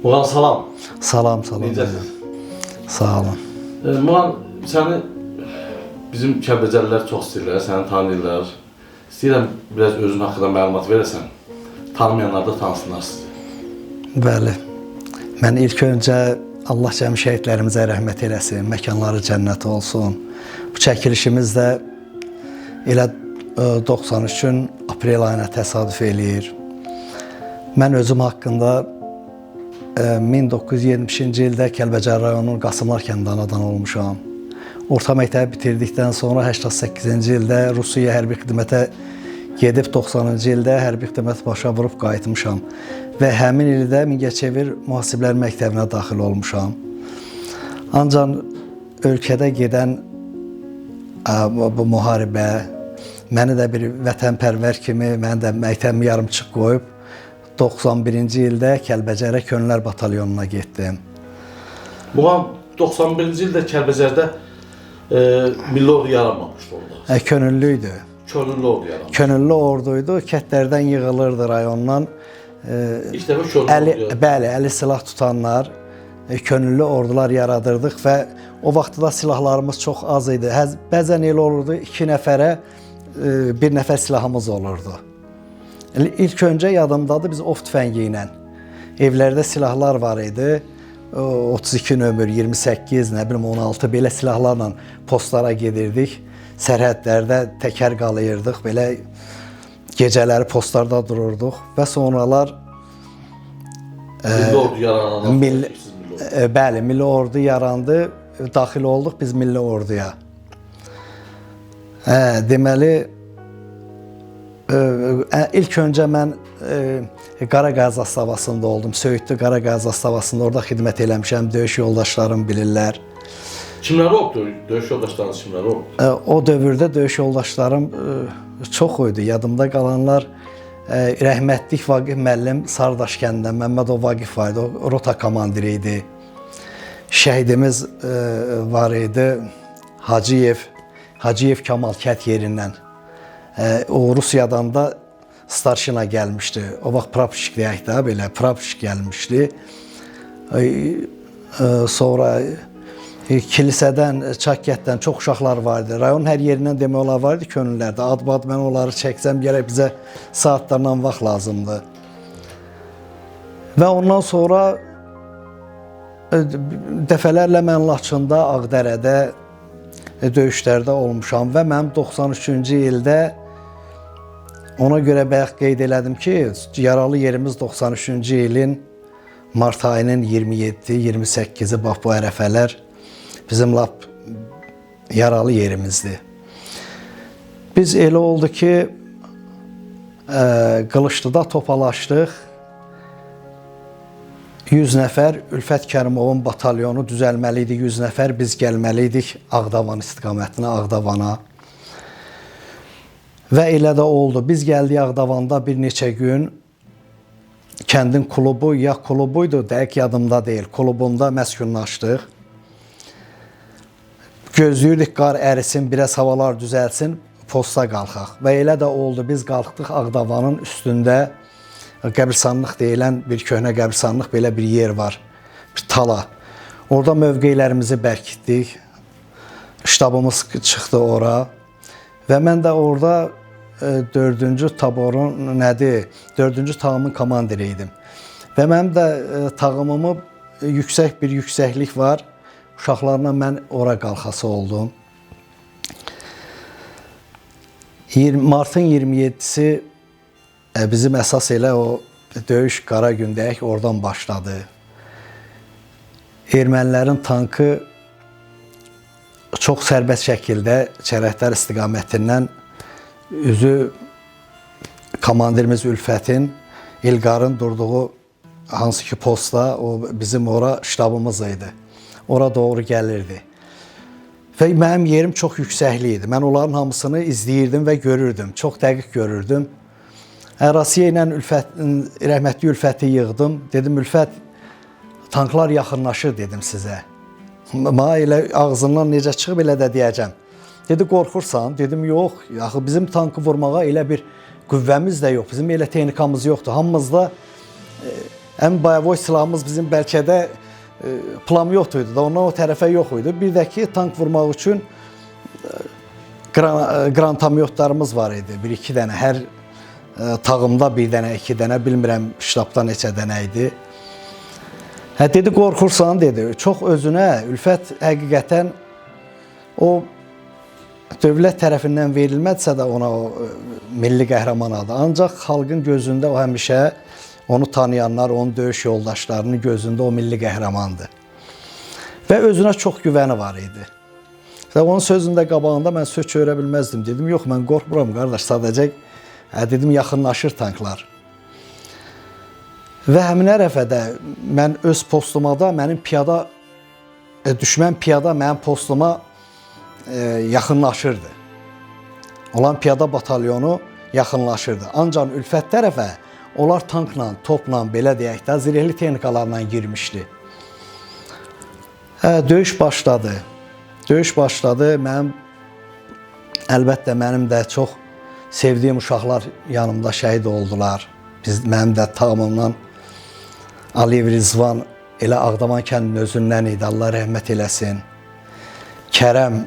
Muğan salam. Salam, salam. Necəsiz? Sağ olun. Muğan, səni bizim Kəlbəcərlilər çox istəyirlər, səni tanıyırlar. İstəyirəm biraz özün haqqında məlumat verəsən. Tanımayanlar da tanısınlar sizi. Bəli. Mən ilk öncə Allah cəmi şəhidlərimizə rəhmət eləsin, məkanları cənnət olsun. Bu çəkilişimiz də elə 93-ün aprel ayına təsadüf eləyir. Mən özüm haqqında 1970-ci ildə Kəlbəcər rayonunun Qasımlar kəndində anadan olmuşam. Orta məktəbi bitirdikdən sonra 88-ci ildə Rusiyaya hərbi xidmətə gedib 90-cı ildə hərbi xidmət başa vurub qayıtmışam və həmin ildə Mingəçevir Mühasiblər Məktəbinə daxil olmuşam. Ancaq ölkədə gedən bu müharibə məni də bir vətənpərvər kimi, məni də məktəbimi yarımçıq qoyub 91-ci ildə Kəlbəcərə Könüllülər Batalyonuna getdim. Muğan, 91-ci ildə Kəlbəcərdə milli ordu yaranmamışdı orada. Könüllü idi. Könüllü ordu yaranmışdı. Könüllü orduydu, kətlərdən yığılırdı rayondan. İlk dəfə könüllü ordu. Bəli, əli silah tutanlar, könüllü ordular yaradırdıq və o vaxtda da silahlarımız çox az idi. Bəzən elə olurdu, 2 nəfərə bir nəfər silahımız olurdu. İlk öncə yadımdadır, biz ov tüfəngi ilə evlərdə silahlar var idi. 32 nömr, 28, nə bilim 16 belə silahlarla postlara gedirdik. Sərhədlərdə təkər qalayırdıq, belə gecələri postlarda dururduq və sonralar Milli ordu yaranandan sonra bəli, milli ordu yarandı, daxil olduq biz milli orduya. Deməli, ilk öncə mən Qaraqaya zastavasında oldum. Söyüdlü Qaraqaya zastavasında orada xidmət eləmişəm, döyüş yoldaşlarım bilirlər. Kimlər oldu? Döyüş yoldaşlarınız kimlər oldu? O dövrdə döyüş yoldaşlarım çox idi. Yadımda qalanlar rəhmətlik Vaqif müəllim Sardaş kəndindən Məmmədov Vaqif var idi. O rota komandiri idi. Şəhidimiz var idi. Hacıyev Kamal kənd yerindən. O Rusiyadan da starşina gəlmişdi. O vaxt prapşik deyək də belə, prapşik gəlmişdi. Sonra kilisədən, Çakkətdən çox uşaqlar var idi. Rayonun hər yerindən demək olar var idi könüllərdə. Ad-bad mən onları çəksəm gərək bizə saatlarla vaxt lazımdır. Və ondan sonra dəfələrlə mən Laçında, Ağdərədə döyüşlərdə olmuşam və mənim 93-cü ildə ona görə bayaq qeyd elədim ki, yaralı yerimiz 93-cü ilin mart ayının 27, 28-i bax bu ərəfələr bizim lap yaralı yerimizdir. Biz elə oldu ki, Qılıçlıda topalaşdıq. 100 nəfər Ülfət Kərimovun batalyonu düzəlməli idi. 100 nəfər biz gəlməli idik Ağdavan istiqamətinə, Ağdavana. Və elə də oldu. Biz gəldik Ağdavanda bir neçə gün kəndin klubu ya klubuydu, dəqiq yadımda deyil. Klubunda məskunlaşdıq. Gözləyirdik qar ərisin, biraz havalar düzəlsin, posta qalxaq. Və elə də oldu. Biz qalxdıq Ağdavanın üstündə qəbirstanlıq deyilən bir köhnə qəbirstanlıq belə bir yer var. Bir tala. Orada mövqelərimizi bərkitdik. Ştabımız çıxdı ora. Və mən də orada 4-cü taborun nədir? 4-cü tağımın komandiri idim. Və mənim də tağımımı yüksək bir yüksəklik var. Uşaqlarla mən ora qalxası oldum. Martın 27-si bizim əsas elə o döyüş qara gün deyək, oradan başladı. Ermənilərin tankı çox sərbəst şəkildə Çərəklər istiqamətindən üzü komandirimiz Ülfətin, İlqarın durduğu hansı ki postda, o bizim ora ştabımız idi. Ora doğru gəlirdi. Və mənim yerim çox yüksəkli idi. Mən onların hamısını izləyirdim və görürdüm. Çox dəqiq görürdüm. Rasiyə ilə rəhmətli Ülfəti yığdım. Dedim, Ülfət, tanklar yaxınlaşır dedim sizə. Mənə elə ağzından necə çıxıb elə də deyəcəm. Dedi, qorxursan? Dedim, yox, axı bizim tankı vurmağa elə bir qüvvəmiz də yox, bizim elə texnikamız yoxdur. Hamımızda Ən boyavoy silahımız bizim bəlkə də plamyot idi da, ondan o tərəfə yox idi. Bir də ki, tank vurmaq üçün qrantamyotlarımız var idi. Bir iki dənə, hər tağımda bir dənə, iki dənə, bilmirəm ştabda neçə dənə idi. Hə, dedi, qorxursan, dedi. Çox özünə, Ülfət həqiqətən o dövlət tərəfindən verilmədisə də ona o milli qəhrəman adı. Ancaq xalqın gözündə o həmişə onu tanıyanlar, onun döyüş yoldaşlarının gözündə o milli qəhrəmandır. Və özünə çox güvəni var idi. Və onun sözündə qabağında mən söz çörə bilməzdim. Dedim, yox, mən qorxmuram qardaş, sadəcə dedim, yaxınlaşır tanklar. Və həmin ərəfədə mən öz postuma da, mənim piyada, düşmən piyada mənim postuma yaxınlaşırdı. Olan piyada batalyonu yaxınlaşırdı. Ancaq Ülfət tərəfə onlar tankla, topla, belə deyək də, zirehli texnikalarla girmişdi. Döyüş başladı. Döyüş başladı. Mənim, əlbəttə mənim də çox sevdiyim uşaqlar yanımda şəhid oldular. Mənim də tağımımdan Aliyev Rizvan elə Ağdaban kəndinin özündən idi. Allah rəhmət eləsin. Kərəm,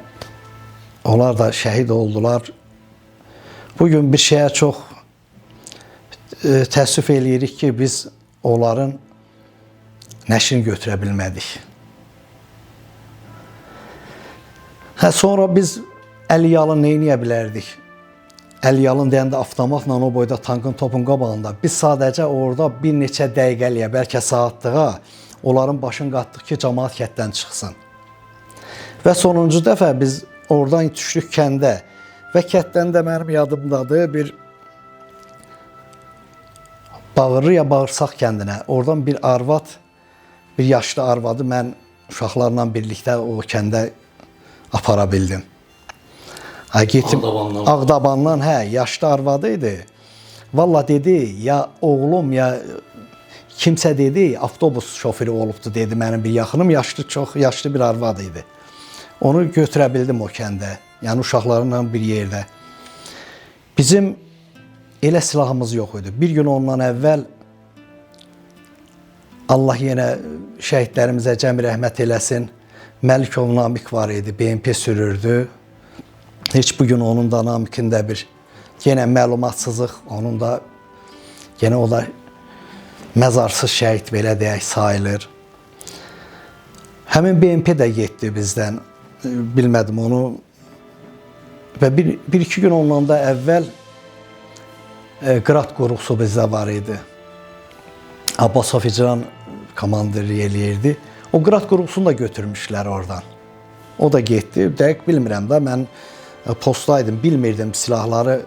onlar da şəhid oldular. Bugün bir şeyə çox təəssüf eləyirik ki, biz onların nəşini götürə bilmədik. Hə, sonra biz əli yalın nə eləyə bilərdik? Əli yalın deyəndə avtomatla o boyda tankın topun qabağında. Biz sadəcə orada bir neçə dəqiqəliyə, bəlkə saatlığa onların başını qatdıq ki, camaat kətdən çıxsın. Və sonuncu dəfə biz oradan düşdük kəndə və kətdən də mənim yadımdadır bir Bağırlı ya Bağırsaq kəndinə. Oradan bir arvad, bir yaşlı arvadı mən uşaqlarla birlikdə o kəndə apara bildim. Getdim, Ağdabandan. Ağdabandan, hə, yaşlı arvadı idi. Valla dedi, ya oğlum ya kimsə dedi, avtobus şoförü olubdu dedi mənim bir yaxınım, yaşlı, çox yaşlı bir arvad idi. Onu götürə bildim o kəndə, yəni uşaqlarla bir yerdə. Bizim elə silahımız yox idi. Bir gün ondan əvvəl Allah yenə şəhidlərimizə cəmi rəhmət eləsin. Məlikov Namiq var idi, BMP sürürdü. Heç bugün onun da Namiqin də bir yenə məlumatsızlıq, onun da yenə o da məzarsız şəhid belə deyək sayılır. Həmin BMP də getdi bizdən. Bilmədim onu. Və bir iki gün ondan da əvvəl Qırat qoruqsu bizdə var idi. Abbasov İcran komandirlik eləyirdi. O Qırat qoruqsunu da götürmüşlər oradan. O da getdi. Dəqiq bilmirəm də, mən postdaydım, bilmirdim silahları.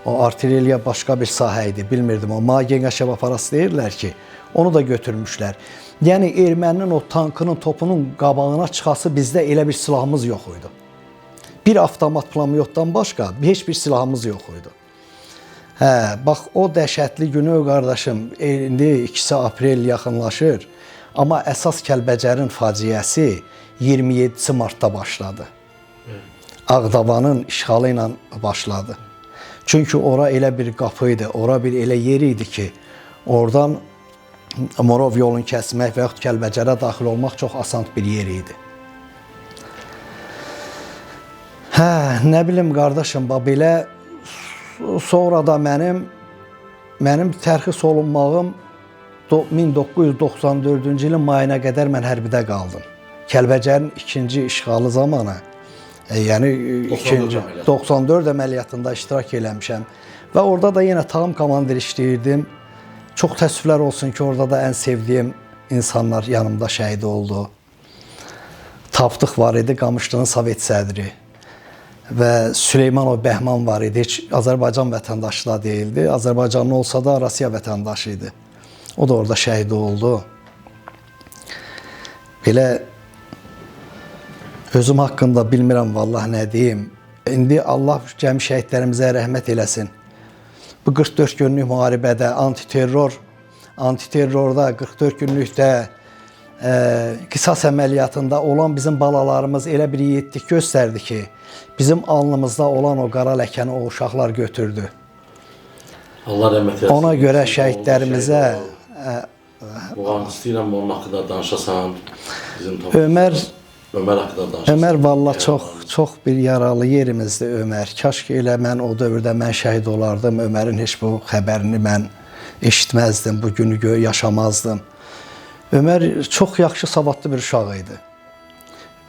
O artilleriya başqa bir sahə idi, bilmirdim. O Magen Qəşəb aparası deyirlər ki, onu da götürmüşlər. Yəni erməninin o tankının, topunun qabağına çıxası bizdə elə bir silahımız yox idi. Bir avtomat plamyotdan başqa heç bir silahımız yox idi. Hə, bax o dəhşətli günü qardaşım, indi 2 aprel yaxınlaşır. Amma əsas Kəlbəcərin faciəsi 27 martda başladı. Ağdabanın işğalı ilə başladı. Çünki ora elə bir qapı idi, ora bir elə yer idi ki, oradan Morov yolunu kəsmək və yaxud Kəlbəcərə daxil olmaq çox asan bir yer idi. Hə, nə bilim qardaşım, bax belə sonra da mənim tərxis olunmağım 1994-cü ilin mayına qədər mən hərbidə qaldım. Kəlbəcərin ikinci işğalı zamanı, yəni 94 əməliyyatında iştirak eləmişəm və orada da yenə tağım komandir işləyirdim. Çox təəssüflər olsun ki, orada da ən sevdiyim insanlar yanımda şəhid oldu. Tapdıq var idi, Qamışlının Sovet sədri və Süleymanov Bəhman var idi. Heç Azərbaycan vətəndaşı da deyildi. Azərbaycanlı olsa da Rusiya vətəndaşı idi. O da orada şəhid oldu. Belə özüm haqqında bilmirəm vallah nə deyim. İndi Allah cəmi şəhidlərimizə rəhmət eləsin. Bu 44 günlük müharibədə, antiterrorda 44 günlükdə qisas əməliyyatında olan bizim balalarımız elə bir yiğitlik göstərdi ki, bizim alnımızda olan o qara ləkəni o uşaqlar götürdü. Allah rəhmət eləsin. Ona görə şəhidlərimizə Muğan, istəyirəm onun haqqında danışasan. Bizim Ömər haqqında danışasan. Ömər valla çox bir yaralı yerimizdir Ömər. Kaş ki elə mən o dövrdə mən şəhid olardım, Ömərin heç bu xəbərini mən eşitməzdim, bu günü yaşamazdım. Ömər çox yaxşı savadlı bir uşaq idi.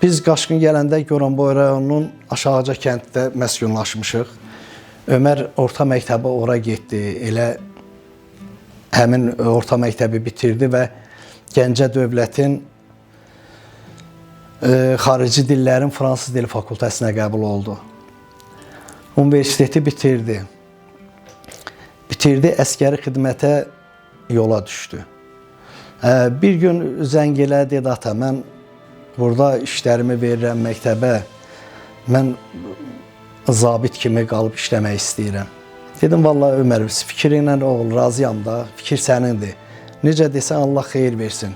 Biz qaçqın gələndə Goranboy rayonunun Aşağıca kənddə məskunlaşmışıq. Ömər orta məktəbə ora getdi, elə həmin orta məktəbi bitirdi və Gəncə Dövlətin xarici dillərin fransız dili fakültəsinə qəbul oldu. Universiteti bitirdi. Bitirdi, əskəri xidmətə yola düşdü. Bir gün zəng elədi, dedi, ata, mən burada işlərimi verirəm məktəbə, mən zabit kimi qalıb işləmək istəyirəm. Dedim, vallahi Ömər, fikrinlə oğul, razıyam da, fikir sənindir. Necə desən, Allah xeyir versin.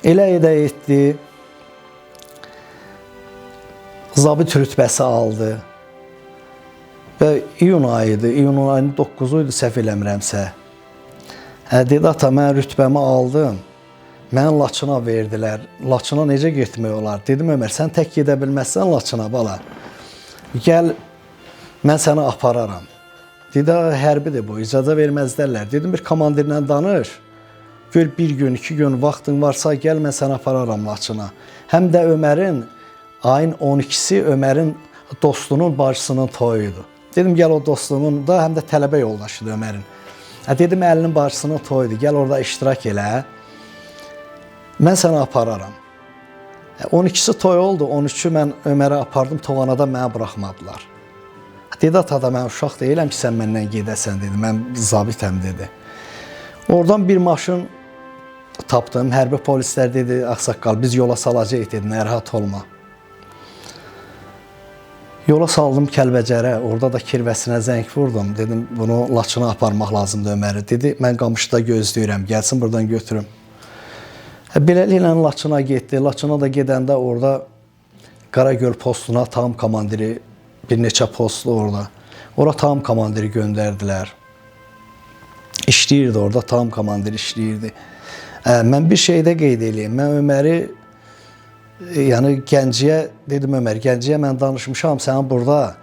Elə edə etdi. Zabit rütbəsi aldı. Və iyun ayı idi, iyun ayının 9-u idi, səhv eləmirəmsə. Dedi, ata, mən rütbəmi aldım, məni Laçına verdilər. Laçına necə getmək olar? Dedim, Ömər, sən tək gedə bilməzsən Laçına, bala. Gəl, mən səni apararam. Dedi, hərbidir bu, icazə verməzlərlər. Dedim, bir komandirlə danış. Gör, bir gün, 2 gün vaxtın varsa, gəl, mən səni apararam Laçına. Həm də Ömərin, ayın 12-si Ömərin dostunun bacısının toyudur. Dedim, gəl o dostunun da, həm də tələbə yoldaşıdır Ömərin. Dedim, əlinin bacısının toyudur, gəl orada iştirak elə. Mən səni apararam. 12-si toy oldu, 13-ü mən Ömərə apardım, Toğanada mənə buraxmadılar. Dedi, ata da mən uşaq deyiləm ki, sən məndən gedəsən, dedi, mən zabitəm, dedi. Oradan bir maşın tapdım, hərbi polislər dedi, ağsaqqal, biz yola salacağıq, dedi, narahat olma. Yola saldım Kəlbəcərə, orada da kirvəsinə zəng vurdum. Dedim, bunu Laçına aparmaq lazımdır Öməri. Dedi, mən Qamışda gözləyirəm, gəlsin buradan götürüm. Beləliklə Laçına getdi. Laçına da gedəndə orada Qaragöl postuna tam komandiri, bir neçə postlu orada. Ora tam komandiri göndərdilər. İşləyirdi orada, tam komandiri işləyirdi. Mən bir şey də qeyd eləyim. Mən Öməri, yəni Gəncəyə, dedim Ömər, Gəncəyə mən danışmışam, sənin burada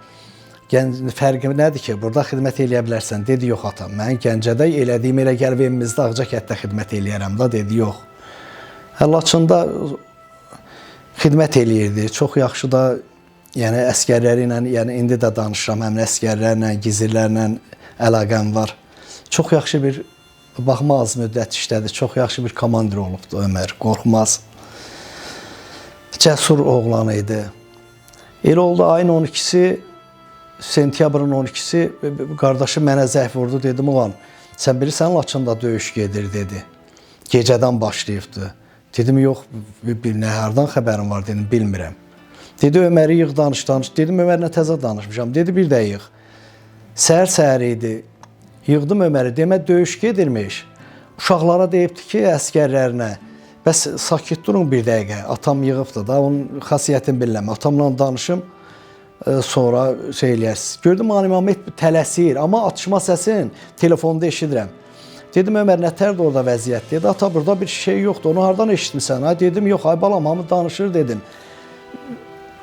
fərqi nədir ki, burada xidmət eləyə bilərsən? Dedi, yox atam, mən Gəncədə elədiyim elə gəlib evimizdə Ağcakətdə xidmət eləyərəm da, dedi, yox. Laçında xidmət eləyirdi, çox yaxşı da, yəni əskərləri ilə, yəni indi də danışıram, həmin əskərlərlə, gizirlərlə əlaqəm var. Çox yaxşı bir, baxma az müddət işlədi, çox yaxşı bir komandir olubdu Ömər, qorxmaz. Cəsur oğlan idi. Elə oldu, ayın 12-si, sentyabrın 12-si, qardaşım mənə zəng vurdu, dedim, ulan, sən bilirsən Laçında döyüş gedir, dedi. Gecədən başlayıbdı. Dedim, yox, bir nə, hardan xəbərim var, dedim, bilmirəm. Dedi, Öməri yığ, danış, danış. Dedim, Ömərlə təzə danışmışam. Dedi, bir də yığ. Səhər-səhər idi. Yığdım Öməri, demə, döyüş gedirmiş. Uşaqlara deyibdi ki, əskərlərinə, bəs sakit durun bir dəqiqə, atam yığıbdı da, onun xasiyyətini bilirəm. Atamla danışım, sonra şey eləyərsiz. Gördüm, Animamet tələsir, amma atışma səsini telefonda eşidirəm. Dedim, Ömər, nətərdir orada vəziyyət? Dedi, ata, burada bir şey yoxdur, onu hardan eşitmirsən? Ha? Dedim, yox, ay balam, hamı danışır, dedim.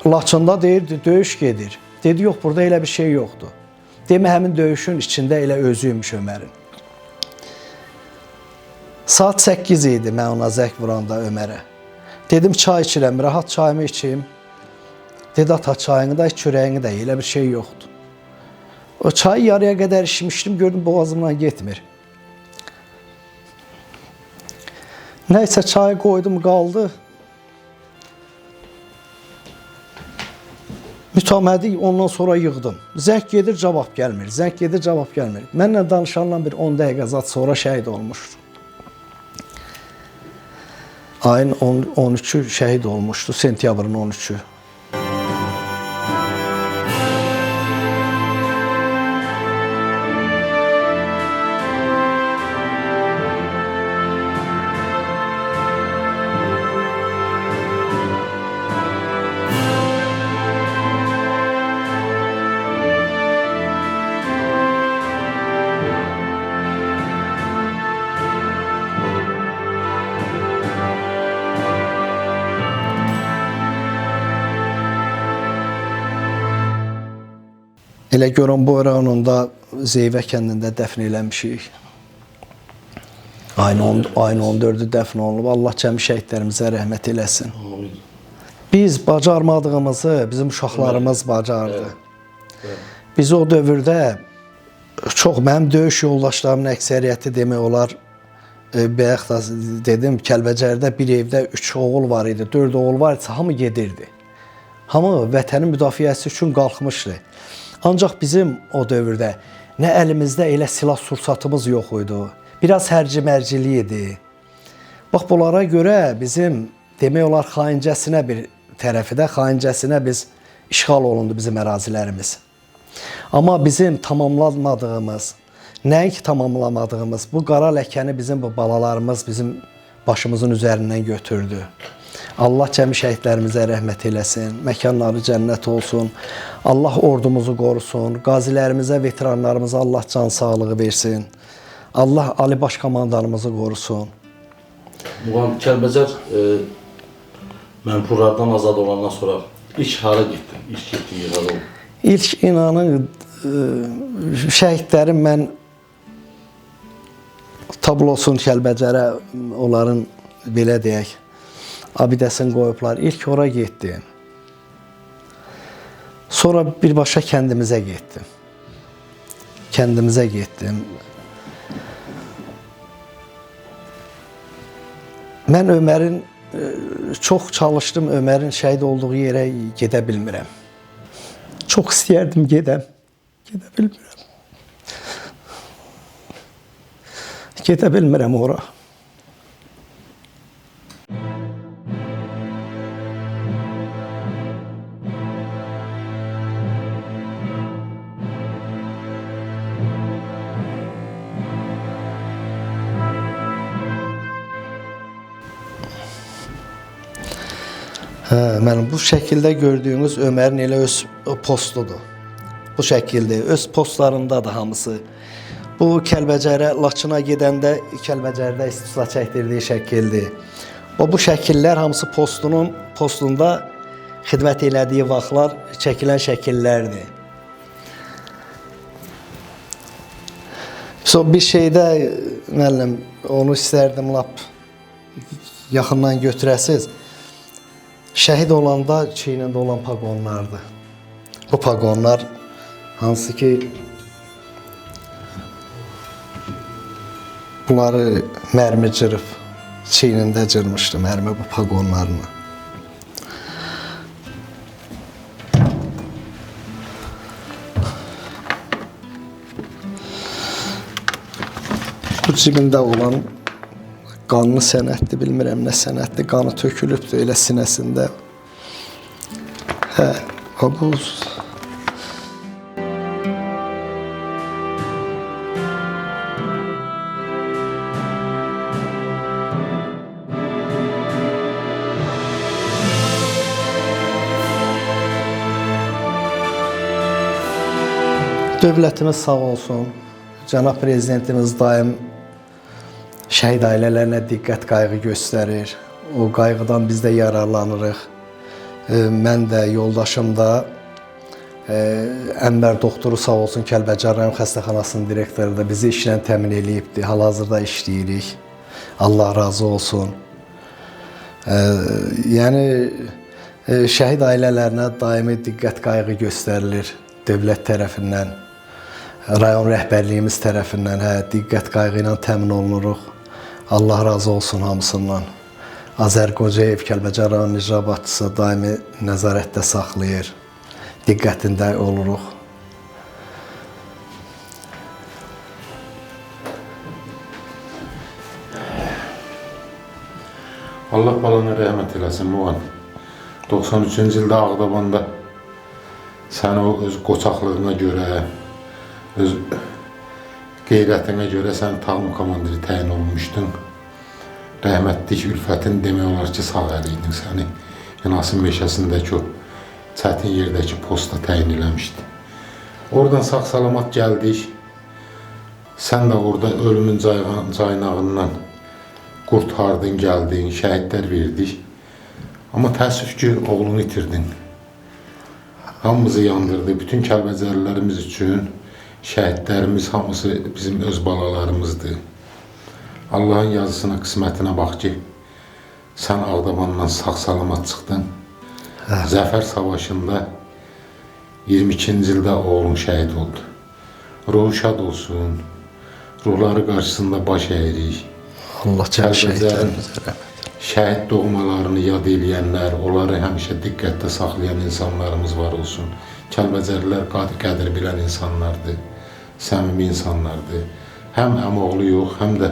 Laçında deyir, döyüş gedir. Dedi, yox, burada elə bir şey yoxdur. Demə, həmin döyüşün içində elə özüymüş Ömərin. Saat 8 idi mən ona zəng vuranda Ömərə. Dedim, çay içirəm, rahat çayımı içeyim. Dedi, ata, çayını da iç, çörəyini də, elə bir şey yoxdur. O çayı yarıya qədər içmişdim, gördüm, boğazımdan getmir. Nəysə, çayı qoydum, qaldı. Mütəmadi ondan sonra yığdım. Zəng gedir, cavab gəlmir. Zəng gedir, cavab gəlmir. Mənlə danışandan bir 10 dəqiqə zad sonra şəhid olmuşdu. Ayın 13-ü şəhid olmuşdu, sentyabrın 13-ü. Elə Goranboy rayonunda Zeyvə kəndində dəfn eləmişik. Ayın 14-ü dəfn olunub. Allah cəmi şəhidlərimizə rəhmət eləsin. Amin. Biz bacarmadığımızı bizim uşaqlarımız bacardı. Evet. Biz o dövrdə çox mənim döyüş yoldaşlarımın əksəriyyəti demək olar, bayaq da dedim, Kəlbəcərdə bir evdə 3 oğul var idi, 4 oğul var idi, hamı gedirdi. Hamı vətənin müdafiəsi üçün qalxmışdı. Ancaq bizim o dövrdə nə əlimizdə elə silah-sursatımız yox idi. Biraz hərci-mərcili idi. Bax, bunlara görə bizim demək olar xaincəsinə bir tərəfi də, xaincəsinə biz işğal olundu bizim ərazilərimiz. Amma bizim tamamlamadığımız, nəinki tamamlamadığımız bu qara ləkəni bizim bu balalarımız bizim başımızın üzərindən götürdü. Allah cəmi şəhidlərimizə rəhmət eləsin, məkanları cənnət olsun, Allah ordumuzu qorusun, qazilərimizə, veteranlarımıza Allah can sağlığı versin, Allah Ali Baş Komandanımızı qorusun. Muğam, Kəlbəcər mənfurlardan azad olandan sonra ilk hara getdin? İlk getdiyin yer hara oldu? İlk inanın şəhidlərin mən tablosunu Kəlbəcərə onların belə deyək, abidəsini qoyublar. İlk ora getdim. Sonra birbaşa kəndimizə getdim. Kəndimizə getdim. Mən Ömərin çox çalışdım, Ömərin şəhid olduğu yerə gedə bilmirəm. Çox istəyərdim gedəm. Gedə bilmirəm. Gedə bilmirəm ora. Hə, mənim bu şəkildə gördüyünüz Ömərin elə öz postudur. Bu şəkildə, öz postlarındadır hamısı. Bu Kəlbəcərə, Laçına gedəndə Kəlbəcərdə istisna çəkdirdiyi şəkildir. O bu şəkillər hamısı postunda xidmət elədiyi vaxtlar çəkilən şəkillərdir. So, bir şeydə müəllim, onu istərdim lap yaxından götürəsiz. Şəhid olanda çiynində olan paqonlardır. Bu paqonlar hansı ki bunları mərmi cırıb, çiynində cırmışdı mərmi bu paqonlarını. Bu cibində olan qanlı sənətdir, bilmirəm nə sənətdir, qanı tökülübdür elə sinəsində. Hə, bu... Dövlətimiz sağ olsun, cənab prezidentimiz daim şəhid ailələrinə diqqət, qayğı göstərir. O qayğıdan biz də yararlanırıq. Mən də, yoldaşım da, Ənvər doktoru sağ olsun, Kəlbəcər rayon xəstəxanasının direktoru da bizi işlə təmin eləyibdir. Hal-hazırda işləyirik. Allah razı olsun. Yəni, şəhid ailələrinə daimi diqqət, qayğı göstərilir dövlət tərəfindən, rayon rəhbərliyimiz tərəfindən, diqqət, qayğı ilə təmin olunuruq. Allah razı olsun hamısından. Azər Qocayev, Kəlbəcər rayon icra başçısı daimi nəzarətdə saxlayır. Diqqətində oluruq. Allah balana rəhmət eləsin Muğan. 93-cü ildə Ağdabanda sən o öz qoçaqlığına görə, öz qeyrətinə görə sən tağım komandiri təyin olunmuşdun. Rəhmətlik Ülfətin demək olar ki, sağ əli idin səni. Yanasin meşəsindəki o çətin yerdəki posta təyin eləmişdi. Oradan sağ-salamat gəldik. Sən də orada ölümün caynağından qurtardın, gəldin, şəhidlər verdik. Amma təəssüf ki, oğlunu itirdin. Hamımızı yandırdı. Bütün Kəlbəcərlilərimiz üçün şəhidlərimiz hamısı bizim öz balalarımızdır. Allahın yazısına, qismətinə bax ki, sən Ağdabandan sağ-salamat çıxdın. Zəfər Savaşında 22-ci ildə oğlun şəhid oldu. Ruhu şad olsun. Ruhları qarşısında baş əyirik. Allah cəmi Kəlbəcərin şəhidlərimizə rəhmət. Şəhid doğmalarını yad eləyənlər, onları həmişə diqqətdə saxlayan insanlarımız var olsun. Kəlbəcərlilər qədir bilən insanlardır, səmimi insanlardır. Həm əmoğlu yox, həm də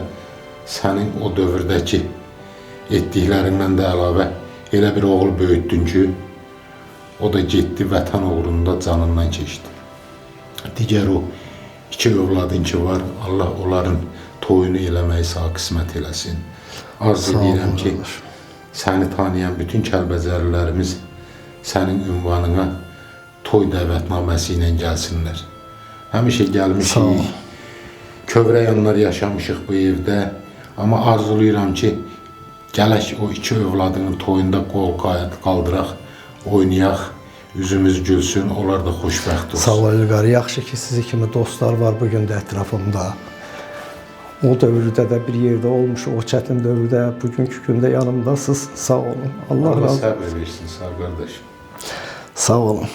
sənin o dövrdəki etdiklərindən də əlavə elə bir oğul böyütdün ki, o da getdi vətən uğrunda canından keçdi. Digər o iki övladın ki var, Allah onların toyunu eləməyi sağ qismət eləsin. Arzu Sağ olun, edirəm ki, qardaş. səni tanıyan bütün Kəlbəcərlilərimiz sənin ünvanına toy dəvətnaməsi ilə gəlsinlər. Həmişə Sağ ol. gəlmişik. Kövrək anlar yaşamışıq bu evdə. Amma arzulayıram ki, gələk o iki övladının toyunda qol qaldıraq, oynayaq, üzümüz gülsün, onlar da xoşbəxt olsun. Sağ ol İlqar. Yaxşı ki, sizi kimi dostlar var bu gün də ətrafımda. O dövrdə də bir yerdə olmuşuq, o çətin dövrdə, bugünkü gündə yanımdasınız. Sağ olun. Allah Allah razı olsun. səbr versin, sağ qardaşım. Sağ olun.